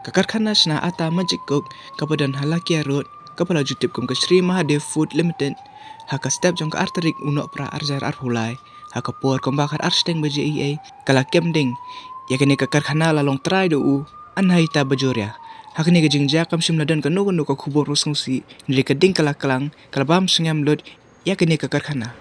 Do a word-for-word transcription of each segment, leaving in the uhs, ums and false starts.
Ka karkhana shna ata Magic Cook kaba don ha Lakia Road, kaba la ju tip kum ka Shri Mahadev Food Limited, ha ka step jong ka ar tarik u Nohprah ar hajar arphew lai, ha ka por kumba khatar shiteng baje eiei, ka la kem ding ïa kane ka karkhana, la long trai da u Anahita Bajoria. Ha kane ka jingjia kam shym la don kano kano ka khubor ba sngewsih, hynrei ka ding ka la klang, ka la bam sngem lut ïa kane ka karkhana.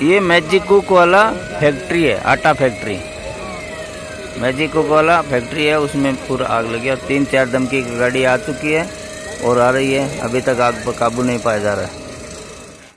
ये मैजिक कुक वाला फैक्ट्री है, आटा फैक्ट्री। मैजिक कुक वाला फैक्ट्री है, उसमें पूरा आग लगी और तीन चार धमकी की गाड़ी आ चुकी है और आ रही है। अभी तक आग पर काबू नहीं पाया जा रहा है।